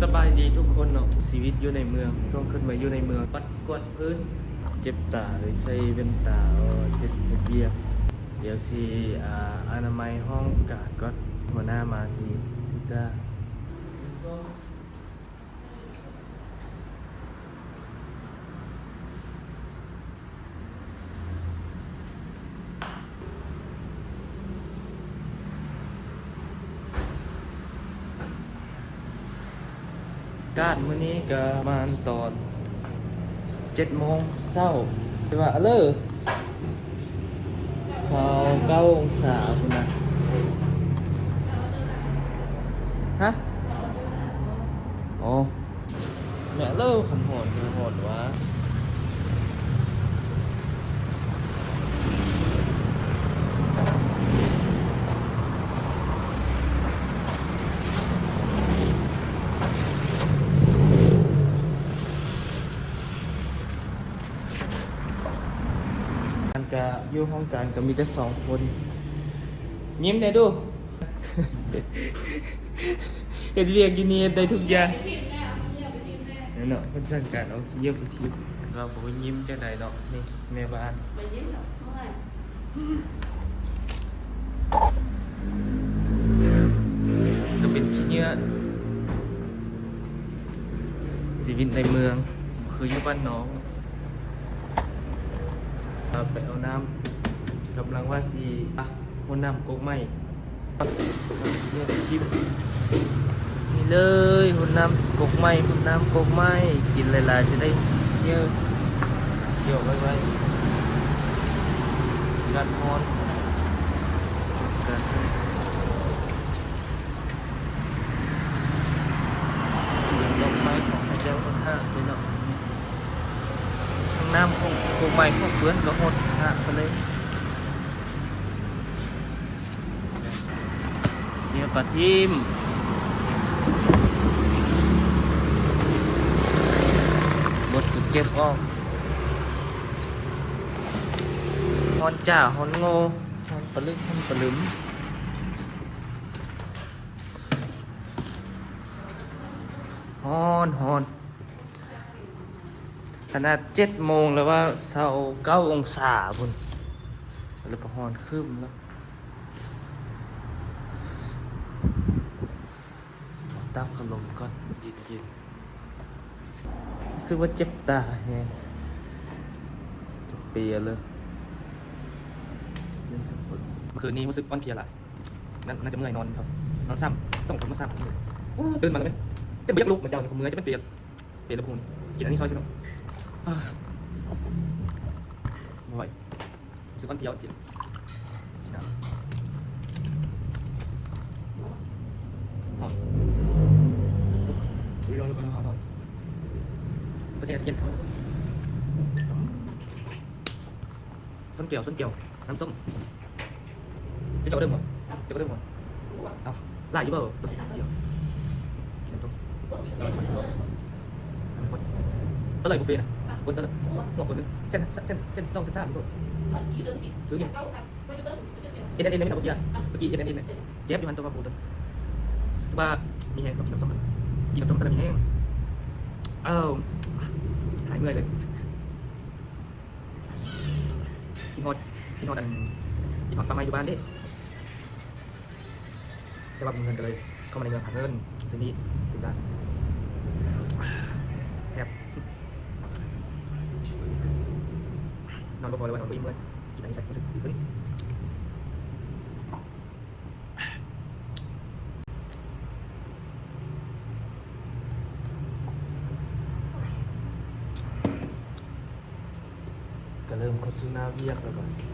ສະບາຍດີທຸກຄົນເນາະ, ຊີວິດຢູ່ໃນເມືອງ, ຊ່ວງຂຶ້ນມາຢູ່ໃນເມືອງ ປັດກວາດພື້ນ, ເຈັບຕາເລີຍໃສ່ແວ່ນຕາ, ເຈັບເຮັດວຽກ. ດຽວຊິ ອ່າ ອະນາໄມຫ້ອງການກ່ອນ, ຫົວໜ້າມາຊິຕິດຕາ. ອາກາດມື້ນີ້ກະປະມານຕອນເຈັດໂມງເຊົ້າ, ແຕ່ວ່າ ເອີ ຊາວເກົ້າອົງສາພຸ້ນນະ. ຮະ? ອໍ ແມ່ເລີ ຄັນຮ້ອນກະຮ້ອນວ່າ. ອັນກະຢູ່ຫ້ອງການກະມີແຕ່ສອງຄົນ. ຍິ້ມແດ່ດູ. ເຮັດວຽກຢູ່ນີ້ເຮັດໄດ້ທຸກຢ່າງ. ແມ່ນເນາະ, ເພິ່ນສັ່ງການເອົາຂີ້ເຫຍື້ອໄປຖິ້ມ. ລາວບໍ່ຍິ້ມຈັ່ງໃດເນາະ. ນີ້ແມ່ບ້ານ. ບໍ່ຍິ້ມດອກ, ເມື່ອຍ. ກະເປັນຂີ້ເຫຍື້ອ. ຊີວິດໃນເມືອງ ບໍ່ຄືຢູ່ບ້ານນອກ. ເອົາໄປເອົານ້ຳ, ກຳລັງວ່າຊິ ອ່ະ ຫົວນ້ຳກົກໄມ້. ນີ້ເລີຍ ຫົວນ້ຳກົກໄມ້, ຫົວນ້ຳກົກໄມ້. ກິນຫຼາຍໆ ຈະໄດ້ເຫຍື້ອ. ຂ້ຽວໄວໆ. ອາກາດຮ້ອນ. ດອກໄມ້ຂອງພະເຈົ້າເພິ່ນຫາກເລີຍເນາະ. ທັງນ້ຳຂອງກົກໄມ້ຂອງເພິ່ນກະຫົດຫາກໄປເລີຍ. ເຫຍື່ອປາຖິ້ມ ໝົດກະເກັບອອກ. ຮ້ອນຈ້າ ຮ້ອນໂງ່ ຮ້ອນປະລຶກ ຮ້ອນປະລຶມ. ຮ້ອນ ຮ້ອນ. ຂະໜາດເຈັດໂມງແລ້ວວ່າ ຊາວເກົ້າອົງສາພຸ້ນ, ແລ້ວກະຮ້ອນຄຶ້ມແລ້ວ. ຕັກພັດລົມກ່ອນ ເຢັນໆ. ຮູ້ສຶກວ່າເຈັບຕາແຮງ, ເປເລີຍ. ເມື່ອຄືນນີ້ຮູ້ສຶກອ່ອນເພຍຫຼາຍ. ໜ້າ ໜ້າຈະເມື່ອຍນອນເນາະ, ນອນຊ້ຳ ສອງຄົນມາຊ້ຳ. ໂອ້ ຕື່ນມາແລ້ວແມ່ນ ຈະບໍ່ຢາກລຸກ. ມື້ເຊົ້ານີ້ຂ້ອຍເມື່ອຍ ຈະເປັນເປ ເປແລ້ວພຸ້ນ. ກິນອັນນີ້ຊ່ອຍຊະເນາະ. ອາ ບໍ່ໄຫວ ຮູ້ສຶກອ່ອນເພຍ. ກິນ ກິນນ້ຳ ຮ້ອນ ປະເທດເຢັນ. ຊົນແກ້ວ ຊົນແກ້ວ ນ້ຳສົ້ມ. ເຈົ້າເອົາເດີບໍ່? ເຈົ້າເອົາເດີບໍ່? ເອົາ ຫຼາຍຢູ່ບໍ່? ດຽວ ກິນນ້ຳສົ້ມ. ເທົ່າໃດບຸບເຟນະ? ຄົນເທົ່າໃດ? ຫົວຄົນໜຶ່ງ ແສນ ແສນ ແສນສອງ ແສນສາມຢູ່ບໍ່? ຖືກຢູ່. ເອັນ ເອັນ ເອັນ ແມ່ນບໍ່? ເມື່ອກີ້ ເມື່ອກີ້ ເອັນ ເອັນ ເອັນ ແມ່ນ. ເຈັບຢູ່ຫັ້ນ ແຕ່ວ່າບໍ່ເຖິງ. ຮູ້ສຶກວ່າມີແຮງ ກິນນ້ຳສົ້ມ ກິນນ້ຳສົ້ມຊະແລ້ວມີແຮງ. ເອົ້າ ຫາຍເມື່ອຍເລີຍ. ຄິດຮອດ ຄິດຮອດອັນ ຄິດຮອດປາໄມ້ຢູ່ບ້ານເດ້. ແຕ່ວ່າບໍ່ມີເງິນກະເລີຍເຂົ້າມາໃນເມືອງຫາເງິນ ຊື້ນີ້ຊື້ຈານ. ແຊບ. ນອນບໍ່ພໍເລີຍວ່າ ນອນບໍ່ອີ່ມເລີຍ. ກິນອັນນີ້ໃສ່ ຮູ້ສຶກດີຂຶ້ນ. ກະເລີ່ມເຂົ້າສູ່ໜ້າວຽກແລ້ວບາດນີ້.